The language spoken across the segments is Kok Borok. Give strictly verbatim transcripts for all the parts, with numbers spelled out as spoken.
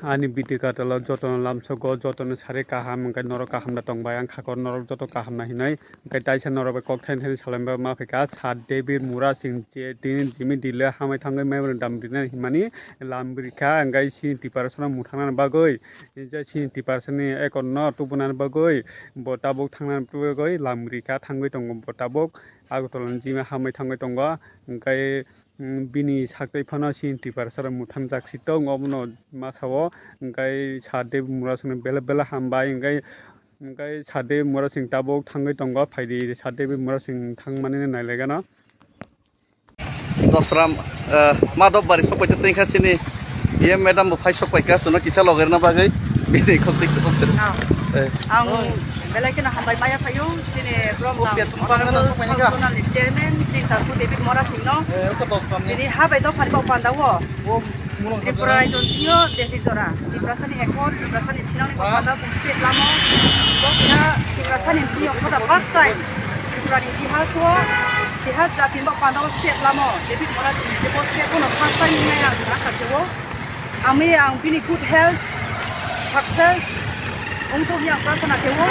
Ani video katalo jotono lamsogo, jotono sari kaham, hwnkhe norok kaham da tongbai, ang khakor norok joto kaham na hinwi, hwnkhe taisa norok bai kok thaini thaini salaimba ma phaikha, Sir David Murasing je tini Jimmy Dilo hamai thangwi maibrang dam rinani hinmani lam rikha, hwnkhe chini Tiprasano mwthangnani bagwi, je chini Tiprasani ekorno tubunani bagwi bo tabuk thangnani bagwi lam rikha, thangwi tongo bo tabuk Agartala ni Jimmy hamai thangwi tongo, hwnkhe. Mm, bini saktwi phano chini Tiprasarok mwthangjak si tongo, obono ma sao, hwnkhe Sir David Murasingno belai belai hambai, hwnkhe, hwnkhe Sir David Murasing tabuk thangwi tongo, phaidi Sir David Murasing thangmani nailaigano. Dosram, eh, Madhobari sokpaitwi tongkha chini. Iye madam bo phai sok paikha, chwngno kisa logerna bagwi bini khok twi khok twi. Ah. Eh. Ang belai kheno hambai maya phaio, chini borok nang honorable South Zonal ni chairman, chini Taku David Mora Singh no. Eh, oko dosram ni. Bini ha bai dophani bo panda o. O, mulung Tripura rajyo ni singyo Delhi jora. Tiprasa ni ekor, Tiprasa ni chinang ni bo panda bung state lamo. Bo kira Tiprasa ni singyo for the first time. Tripura ni itihas o, itihas jati ni bo panda o state lamo. David Mora Singh ni bo state o no first time ni nai ang asa khe o. Ami ang bini good health, success, wngthok yang prarthana khe o.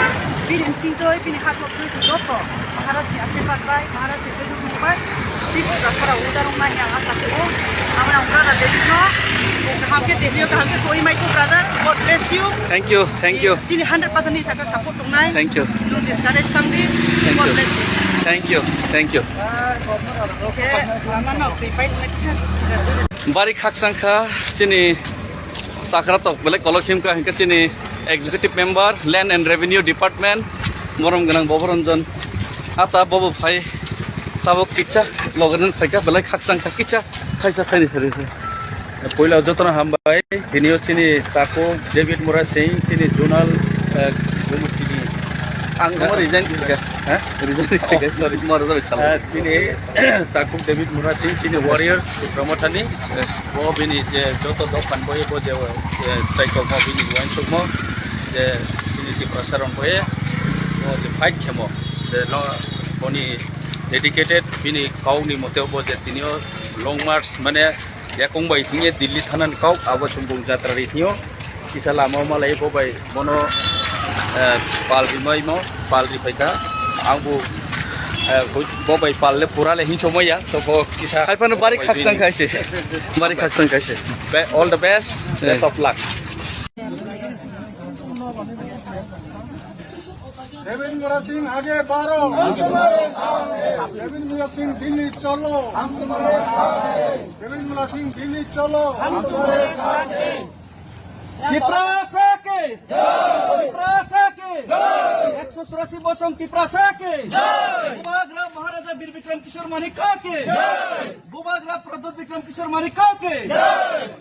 Bini bsing twi, bini hard work twi joto Maharaj ni asirwad bai, Maharaj ni twi bai, twi buka sara udarung nai yang asa khe o. Ami ang brother David no, kaham khe David kaham khe soi mai ko brother, God bless you. Thank you, thank you. Chini hundred percent ni saka support tongnai. Thank you. No discourage tang di. Thank you. God bless you. Thank you, thank you. Okay, lama no, okay, bye, next. Bari khakchang kha chini chakra tok belai kolok him kha hingke chini executive member, Land and Revenue Department, morom gwnang Bobo Ranjan. Ata bobo phai tabok kicha logernan phaikha belai khakchang kha kicha khaisa khaini sari. Poila jotono hambai, tinio chini Taku David Mura Singh, chini Zonal, eh, Committee ni. Ang mo resign kha. Ha? Resign kha, sorry. Mora jabai sal. Eh, chini Taku David Mura Singh, chini Warriors, Sutramathani. Eh. Bo bini je joto dokan bo, bo je, eh, chaitokmo bini uansukmo, je chini Tiprasa rong bo, bo je fight khemo, je no, boni dedicated bini kau ni mote bo je tinio long march mane yakung bai hingye Delhi thanani kau abo chwng bung jatra ri thio kisa lama malai bo bai bono, eh, pal rimai mo pal ri phaikha ang bo, eh, bo bai pal le pura le hinchomaya to bo kisa hai phano bari khakchang khaise bari khakchang khaise. Be-, all the best, best of luck. Devendra सिंह आगे बढ़ो। हम तुम्हारे साथ हैं। देवेंद्र सिंह दिल्ली चलो। हम तुम्हारे साथ हैं। देवेंद्र सिंह दिल्ली चलो। हम तुम्हारे साथ हैं। Tiprasa ke jai! Tiprasa ke jai! Ekso churasi bosong Tiprasa ke jai! Bubagra Maharaja Bir Bikram Kishore Manikya ke jai! Bubagra Pradyot Bikram Kishore Manikya ke jai!